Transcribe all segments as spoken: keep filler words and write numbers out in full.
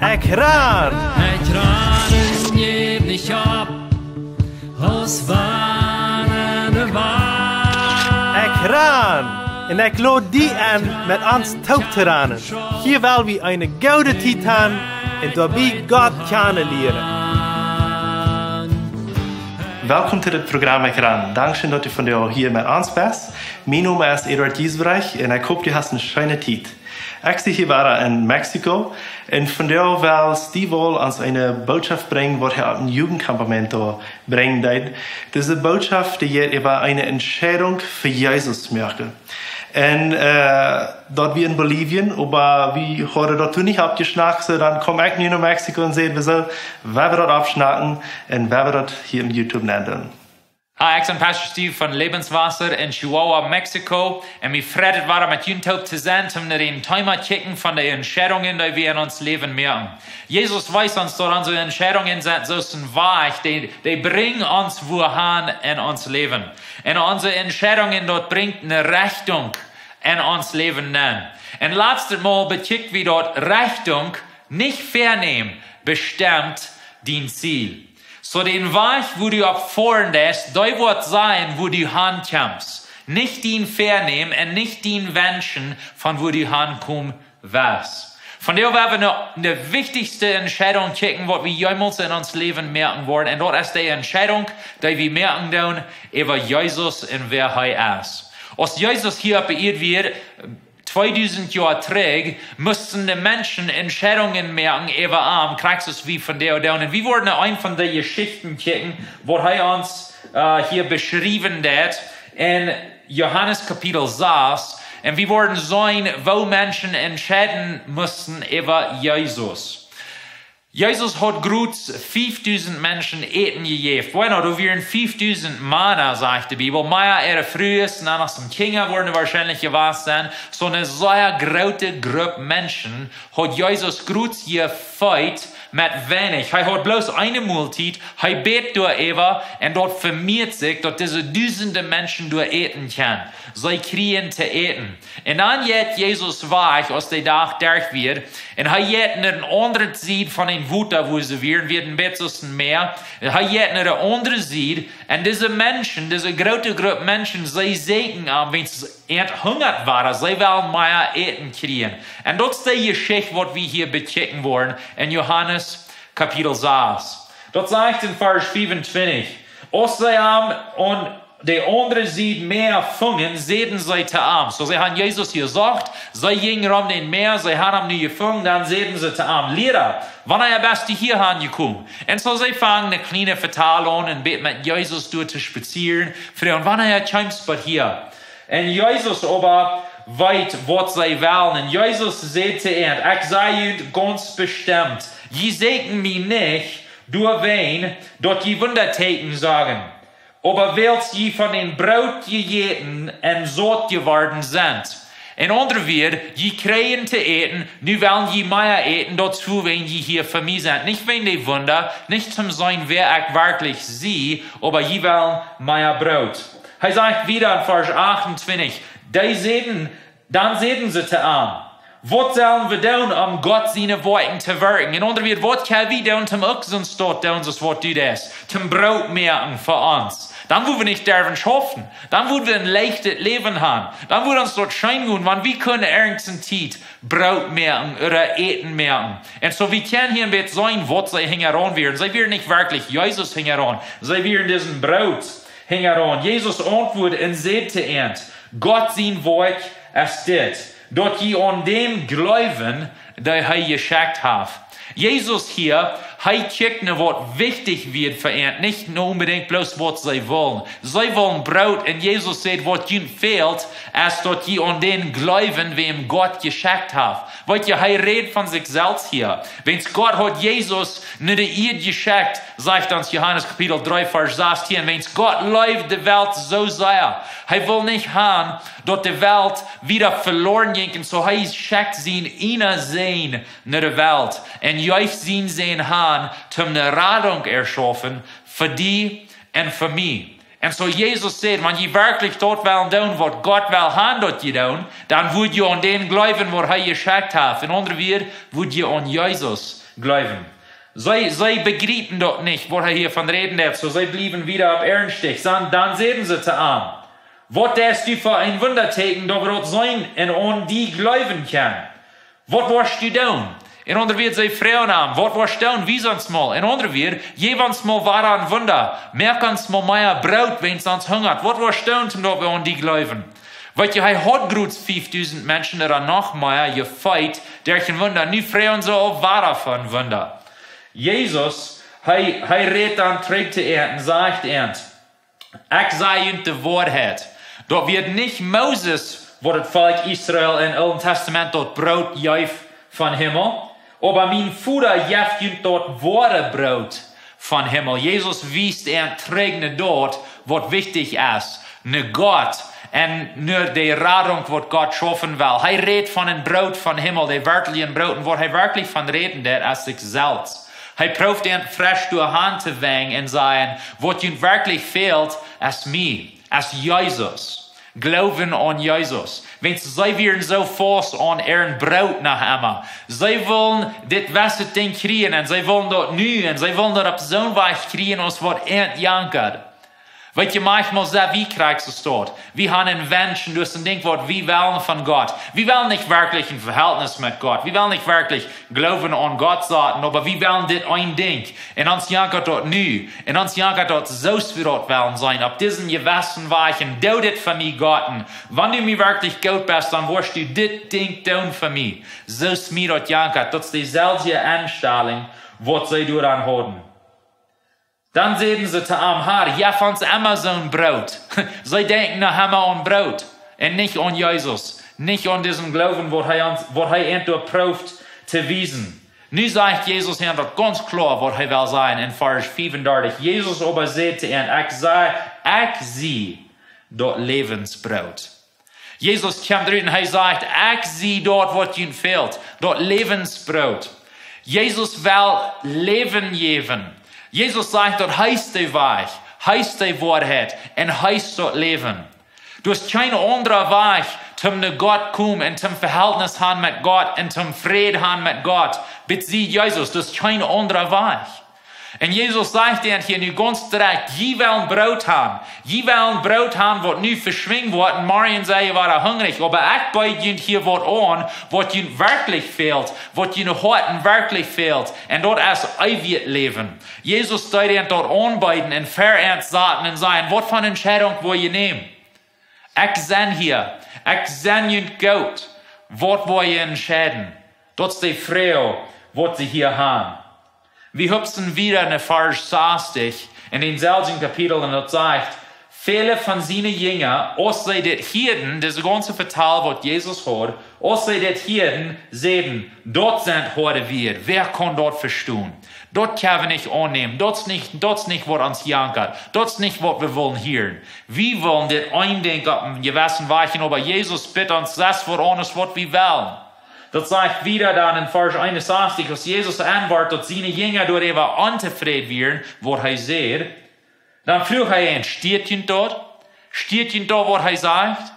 Ekj ran! Ekj ran un jäw nich opp, aus wann de Welt. Ekj ran! Un ekj lod die enn, met ons toop to ranen. Hia well wie eene goode Tiet han un doabie Gott kjanen lieren. Welkom to dit Program Ekj ran. Dankscheen, daut du vondoag hia met ons best. Mien Nomen es Eduard Giesbrecht un ekj hop, du hast eene scheene Tiet. Ekj sie hia wada en Mexiko un vondoag well Steve Wall ons eene Bootschoft brinjen, waut hee opp een Jugendcampamento brinjen deed. Dise Bootschoft, dee jeit äwa eene Entscheidunk fa Jesus moaken. Un, äh, daut wia en Bolivien, oba wie hauden daut toen nich aufjeschnackt, soo dan kjeem ekj nu no Mexiko un säd, wie sellen, wie woaren daut aufschnacken un wie woaren daut hia opp YouTube nendoonen. Hi, ekj sie Pastor Steve von Lebenswasser en Chihuahua, Mexiko. Un mie freit et wada met junt toop to sennen, om no een Thema to kjikjen von de Entscheidungen, dee wie en ons Läwen moaken. Jesus wiest ons, daut onse Entscheidungen sent soo aus een Wajch, dee, dee brinjen ons wuahan en ons Läwen. Un onse Entscheidungen, daut brinjt eene Rechtunk en ons Läwen nenn. Un latst Mol bekjikjt wie, daut Rechtunk, nich Väanämen, bestemt dien Ziel. Soo dän Wajch, wua du opp foaren deist, dee woat sajen, wua du hankjemst. Nich dien Väanämen un nich dien Wenschen, von wua du hankomen west. Vondoag woa wie eene, eene wichtichste Entscheidunk kjikjen, waut wie jemols en ons Läwen moaken woaren. Un daut es de Entscheidunk, dee wie moaken doonen äwa Jesus un wäa hee es. Aus Jesus hia opp de Ieed wia, tweedusent Joa trigj, musten de Menschen Entscheidungen moaken äwa am, krakjt soo aus wie vondoag doonen. Un wie woaren no eene von de Jeschichten kjikjen, waut hee ons, äh, hia beschriewen deed en Johanes Kapitel sas. Un wie woaren seenen, woo Menschen entscheiden musten äwa Jesus. Jesus haud krakjt fiefdusent Menschen Äten jejäft. Bueno, doa wieren fiefdusent Mana, sajcht de Bibel. Mea äare Frues un dan noch some Kjinja woaren woarschienlich jewast sennen. Soo eene sea groote Grupp Menschen haud Jesus krakjt jefeet met weinich. Hee haud bloos eene Moltiet, hee bäd doaräwa un daut vemieet sikj, daut dise dusende Menschen doa äten kjennen. See kjrieen to äten. Un dan jeit Jesus wajch, aus de Dach derch wia, un hee jeit no de aundre Sied von een Wota, wua see wieren, wia een bät soo aus een Mäa. Un hee jeit no de aundre Sied, un dise Menschen, dise groote Grupp Menschen, see säkjen am, wiels see hungat wieren, see wullen mea Äten kjrieen. Un daut es de Jeschicht, waut wie hia bekjikjen woaren en Johanes Kapitel sas. Daut sajcht en Varsch fiefuntwintich: Aus see am aun de aundre Sied Mäa fungen, säden see to am. Soo, see hauden Jesus jesocht, see jinjen rom daut Mäa, see hauden am nu jefungen, dan säden see to am: Liera, wanea best du hia hanjekomen? Un soo see fangen eene kjliene Vetal aun un bät met Jesus derch to spazieren, froagen: Wanea kjemst du hia? Un Jesus oba weet, waut see wellen. Un Jesus säd to an: Ekj saj junt gaunz bestemt, jie säkjen mie nich doawäajen, daut jie Wundateakjen sagen, oba wiels jie von daut Broot jejäten un saut jeworden sent. En aundre Wieed, jie kjrieen to äten, nu wellen jie mea äten, daut es wuawäajen jie hia fa mie sent. Nich wäajen de Wunda, nich toom seenen, wäa ekj werkjlich sie, oba jie wellen mea Broot. Hee sajcht wieda en Varsch achtuntwintich: Dee säden, dan säden see to am: Waut sellen wie doonen, om Gott siene Woakjen to werkjen? En aundre Wieed, waut kjenn wie doonen, toom uk soon Stoot doonen, soo aus waut du deist, toom Broot moaken fa ons? Dan wudd wie nich derwen schaufen. Dan wudd wie een leichtet Läwen haben. Dan wudd ons daut scheen gonen, wan wie kunnen irjent eene Tiet Broot moaken ooda Äten moaken. Un soo, wie kjennen hia een bät seenen, waut see hinjaraun wieren. See wieren nich werkjlich Jesus hinjaraun. See wieren disen Broot hinjaraun. Jesus auntwuad un säd to an: Gott sien Woakj es dit, daut jie aun däm jleewen, dee hee jeschekjt haft. Jesus hia, hee kjikjt no waut wichtich wia fa an, nich no onbedinjt bloos waut see wullen. See wullen Broot, un Jesus säd: Waut junt fält, es daut jie aun dän jleewen, wäm Gott jeschekjt haft. Weet jie, hee rät von sikj selfst hia. Wiels Gott haud Jesus no de Ieed jeschekjt, sajcht ons Johanes Kapitel dree, Varsch sastieen, wiels Gott leeft de Welt soo sea. Hee well nich haben, daut de Welt wada veloren jinkj. Un soo hee schekjt sienen eenen Sän no de Welt. Un jeef sienen Sän han, om eene Radunk to schaufen fa die un fa mie. Un soo Jesus sajcht: Wan jie werkjlich daut wellen doonen, waut Gott well haben, daut jie doonen, dan wudd jie aun dän jleewen, waut hee jeschekjt haft. En aundre Wieed, wudd jie aun Jesus jleewen. See, see bejriepen daut nich, waut hee hia von räden deit. Soo see bliewen wada opp äaren Stich. Dan, dan säden see to am: "Waut deist du fa een Wundateeken, daut wie daut seenen un aun die jleewen kjennen? Waut woascht du doonen?" En aundre Wieed, see froagen am: "Waut woascht du doonen? Wies ons mol." En aundre Wieed: "Jeff ons mol wada een Wunda. Moak ons mol mea Broot, wiels ons hungat. Waut woascht du doonen, daut wie aun die jleewen?" Weet jie, hee haud krakjt fiefdusent Menschen ooda noch mea jefeet derch een Wunda. Nu froagen see aul wada fa een Wunda. Jesus, hee, hee rät dan trigj to an un sajcht an: "Ekj saj junt de Woarheit, daut wia nich Moses, waut daut Volkj Israel em Oolen Tastament daut Broot jeef vom Himmel, oba mien Voda jeft junt daut woare Broot vom Himmel." Jesus wiest an trigj no daut, waut wichtich es, no Gott un no de Radunk, waut Gott schaufen well. Hee rät von een Broot vom Himmel, de werkjliche Broot, un waut hee werkjlich von räden deit, es sikj selfst. Hee proowt an fresch derch to wenjen un sajen: "Waut junt werkjlich fält, es mie, es Jesus. Jleewen aun Jesus." Wiels see wieren soo faust aun äa Broot noch emma. See wullen dit jewesse Dinkj kjrieen un see wullen daut nu un see wullen daut opp soon Wajch kjrieen, aus waut an jankat. Weet jie, maunchmol sent wie krakjt soo. Wie haben een Wensch un daut es een Dinkj, waut wie wellen von Gott. Wie wellen nich werkjlich een Vehältnis met Gott. Wie wellen nich werkjlich Gloowen aun Gott saten, oba wie wellen dit een Dinkj. Un ons jankat daut nu. Un ons jankat daut, soo aus wie daut wellen sennen. Opp disen jewessen Wajch. Un doo dit fa mie, Gott. Un wan du mie werkjlich goot best, dan woascht du dit Dinkj doonen fa mie. Soo aus mie daut jankat. Daut es deeselwje Enstalunk, waut see doa aun hauden. Dan säden see to am: "Herr, jeff ons emma soon Broot." See denkjen noch emma aun Broot un nich aun Jesus, nich aun disen Gloowen, waut hee ons, waut hee an doa proowt to wiesen. Nu sajcht Jesus an daut gaunz kloa, waut hee well sajen en Varsch fiefundartich. Jesus oba säd to an: "Ekj saj, ekj sie daut Läwensbroot." Jesus kjemt rut un hee sajcht: "Ekj sie daut, waut junt fält, daut Läwensbroot." Jesus well Läwen jäwen. Jesus sajcht daut hee es de Wajch, hee es de Woarheit un hee es daut Läwen. Doa es kjeen aundra Wajch, om no Gott komen un om Vehältnis haben met Gott un om Fräd haben met Gott. Besied Jesus, doa es kjeen aundra Wajch. Un Jesus sajcht an hia nu gaunz direkt: "Jie wellen Broot haben. Jie wellen Broot haben, waut nu veschwinjen woat, un morjen sie jie wada hungrich. Oba ekj beed junt hia waut aun, waut junt werkjlich fält, waut june Hoaten werkjlich fält. Un daut es eewjet Läwen." Jesus deed an daut aunbeeden un ver an saten un säd: "Waut fa Entscheidunk well jie nämen? Ekj sie hia, ekj sie junt goot. Waut well jie entscheiden?" Daut es de Froag, waut see hia haben. Wie hupsen wada no Varsch sastich en dänselwjen Kapitel un daut sajcht: "Väle von siene Jinja, aus see dit hieeden", dise gaunze Vetal, waut Jesus haud, "aus see dit hieeden, säden: Daut sent hoade Wieed. Wäa kaun daut vestonen? Daut kjenn wie nich aunnämen. Daut es nich, daut es nich, waut ons jankat. Daut es nich, waut wie wellen hieren. Wie wellen dit een Dinkj opp een jewessen Wajch, oba Jesus biedt ons sest waut aun, waut wie wellen." Daut sajcht wada dan en Varsch eenunsastich: "Aus Jesus auntwuad, daut siene Jinja doaräwa ontofräd wieren, waut hee säd, dan fruach hee an: Stieet junt daut? Stieet junt daut, waut hee sajcht?"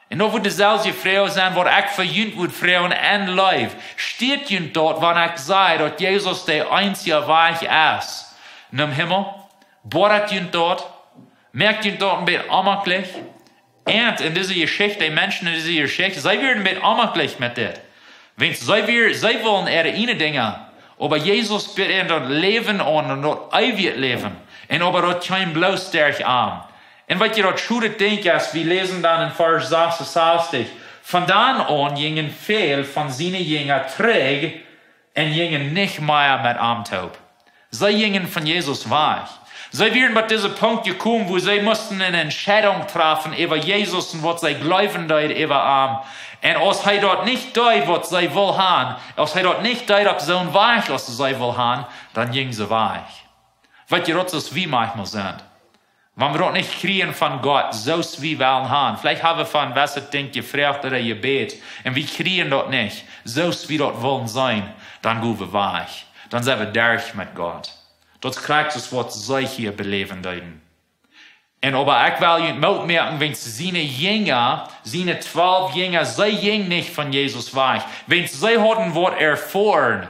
Un daut wudd deeselwje Froag sennen, waut ekj fa junt wudd froagen en Leew. Stieet junt daut, wan ekj saj, daut Jesus de eensje Wajch es nom Himmel? Boat junt daut? Moakt junt daut een bät onjemakjlich? Un en dise Jeschicht, de Menschen en dise Jeschicht, see wieren een bät onjemakjlich met dit. Wiels see wieren, see wullen äare ieejne Dinja, oba Jesus bieed an daut Läwen aun un daut eewje Läwen. Un oba daut kjeem bloos derch am. Un weet jie, daut schudde Dinkj es, wie läsen dan en Varsch sasunsastich: "Von dan aun jinjen väl von siene Jinja trigj un jinjen nich mea met am toop." See jinjen von Jesus wajch. See wieren bat disen Punkt jekomen, wua see musten eene Entscheidunk träfen äwa Jesus un waut see jleewen deeden äwa am. Un aus hee daut nich deed, waut see wullen haben, aus hee daut nich deed opp soon Wajch, aus see wullen haben, dan jinjen see wajch. Weet jie, daut es, aus wie maunchmol sent. Wan wie daut nich kjrieen von Gott, soo aus wie wellen haben. Veleicht hab wie fa een jewesset Dinkj jefroacht ooda jebät, un wie kjrieen daut nich, soo aus wie daut wullen sennen, dan go wie wajch. Dan sent wie derch met Gott. Daut es krakjt soo aus waut see hia beläwen deeden. Un oba ekj well junt Moot moaken, wiels siene Jinja, siene twalf Jinja, see jinjen nich von Jesus wajch. Wiels see hauden waut erfoaren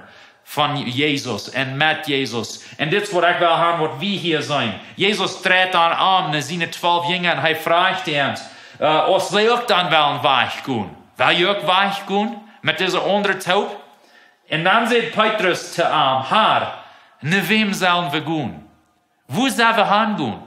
von Jesus un met Jesus. Un dit es waut ekj well haben, waut wie hia seenen. Jesus dreit dan om no siene twalf Jinja un hee froagt an, äh, aus see uk dan wellen wajchgonen. Well jie uk wajchgonen met dise aundre Trupp? Un dan sajcht Petrus to am: "Herr, no wäm sellen wie gonen? Wua sellen wie hangonen?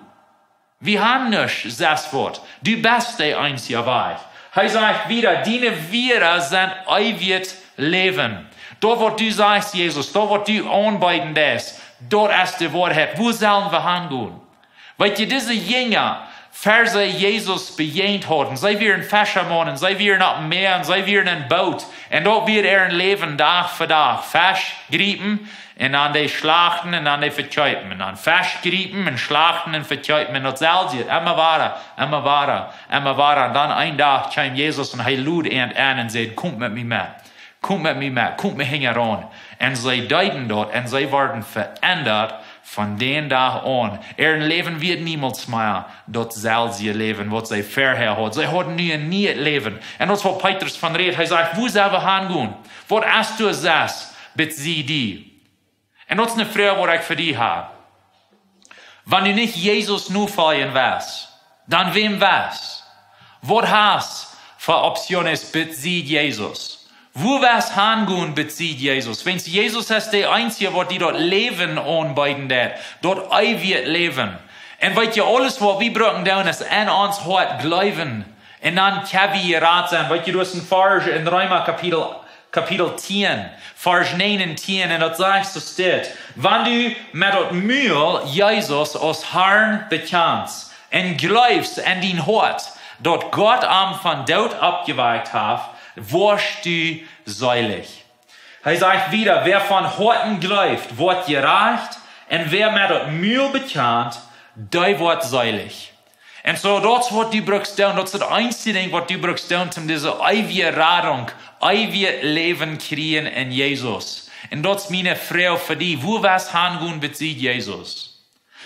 Wie haben nuscht, sajchst waut. Du best de eensje Wajch." Hee sajcht wieda: "Diene Wieed sent eewjet Läwen." Daut waut du sajchst, Jesus, daut waut du aunbeeden deist, daut es de Woarheit. Wua sellen wie hangonen? Weet jie, dise Jinja, ver see Jesus bejäajent hauden, see wieren Feschamaun, see wieren opp Mäa, see wieren en Boot. Un daut wia äa Läwen Dach fa Dach. Fesch jriepen un dan dee schlachten un dan dee vekjeepen. Un dan Fesch jriepen un schlachten un vekjeepen. Un daut selwje, emma wada, emma wada, emma wada. Un dan een Dach kjeem Jesus un hee lud an aun un säd: "Komt met mie met. Komt met mie met. Komt mie hinjaraun." Un see deeden daut un see worden veendat von dän Dach aun. Äa Läwen wia niemols mea daut selwje Läwen waut see verhäa hauden. See hauden nu een nieet Läwen. Un daut es waut Petrus von rät. Hee sajcht: "Wua sellen wie hangonen? Waut es doa sest, bat see die?" Un daut es eene Froag waut ekj fa die hab. Wan du nich Jesus nofoljen west, dan wäm west? Waut hast fa Optionen bat see Jesus? Wua west hangonen bat see Jesus? Wiels Jesus es de eensje waut die daut Läwen aunbeeden deit, daut eewje Läwen. Un weet jie, aules waut wie brucken doonen es aun ons Hoat jleewen. Un dan kjenn wie jerat sennen. Weet jie, du hast een Varsch en Reema Kapitel, Kapitel tieen, Varsch näajen un tieen, un daut sajcht soo dit: "Wan du met daut Mul Jesus aus Herrn bekjanst un jleefst en dien Hoat, daut Gott am von doot oppjewakjt haft, woascht du seelich." Hee sajcht wieda: "Wäa von Hoaten jleeft, woat jerajcht, un wäa met daut Mul bekjant, dee woat seelich." Un soo, daut es waut du bruckst doonen, daut es daut eensje Dinkj waut du bruckst doonen, om dise eewje Radunk, eewjet Läwen kjrieen en Jesus. Un daut es miene Froag fa die: Wua west hangonen bat see Jesus?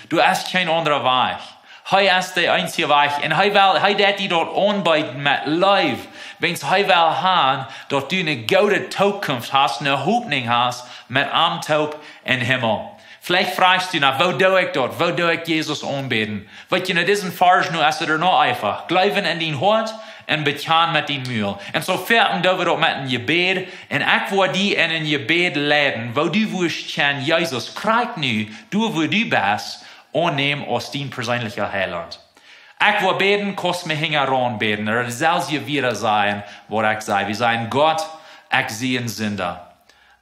Doa es kjeen aundra Wajch. Hee es de eensje Wajch. Un hee well, hee deit die daut aunbeeden met Leew. Wiels hee well haben daut du eene goode Tookunft hast, eene Hopninj hast met am toop em Himmel. Veleicht froagst du: "Na, woo doo ekj daut? Woo doo ekj Jesus aunbäden?" Weet jie, no disen Varsch nu es et noch eefach. Jleewen en dien Hoat un bekjanen met dien Mul. Un soo foaken doo wie daut met een Jebäd. Un ekj woa die en een Jebäd leiden, woo du woascht kjennen Jesus krakjt nu, doa wua du best, aunnämen aus dien perseenlicha Heilaunt. Ekj woa bäden, kaust mie hinjaraun bäden. Ooda selfst je wieda sajen waut ekj saj. Wie sajen: "Gott, ekj sie een Sinda.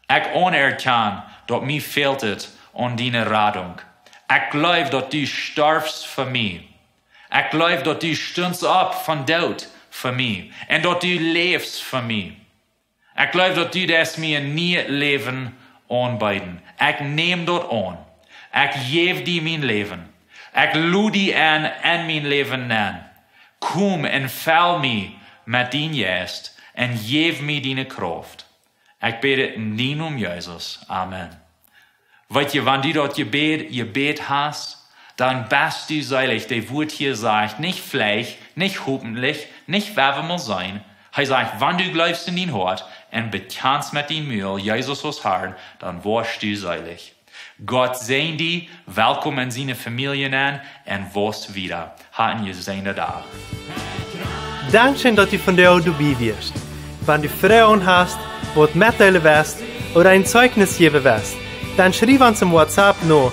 Ekj aunerkjan daut mie fält et aun diene Radunk. Ekj jleew daut du storfst fa mie. Ekj jleew daut du stuntst opp von doot fa mie. Un daut du läfst fa mie. Ekj jleew daut du deist mie een nieet Läwen aunbeeden. Ekj näm daut aun. Ekj jäw die mien Läwen. Ekj lod die en en mien Läwen nenn. Kom un fell mie met dien Jeist un jäw mie diene Krauft. Ekj bäd et en dienen Nomen, Jesus. Amen." Weet jie, wan du daut Jebäd, Jebäd hast, dan best du seelich. De Wort hia sajcht nich veleicht, nich hopentlich, nich woa wie mol seenen. Hee sajcht: "Wan du jleefst en dien Hoat un bekjanst met dien Mul Jesus aus Herr, dan woascht du seelich." Gott säajen die, welkom en siene Famielje nenn un wauss wieda. Ha een jesäajenden Dach. Dankscheen daut du vondoag doabie wieescht. Wan du Froagen hast, waut metdeelen west ooda een Zeichnis jäwen west, dan schriew ons em WhatsApp no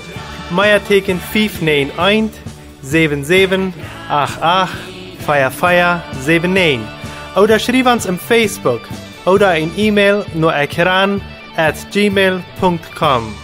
Meateeken fief näajen eent, säwen säwen, acht acht, vea vea, säwen näajen. Ooda schriew ons em Facebook ooda een E-Mail no ekran at gmail punkt com.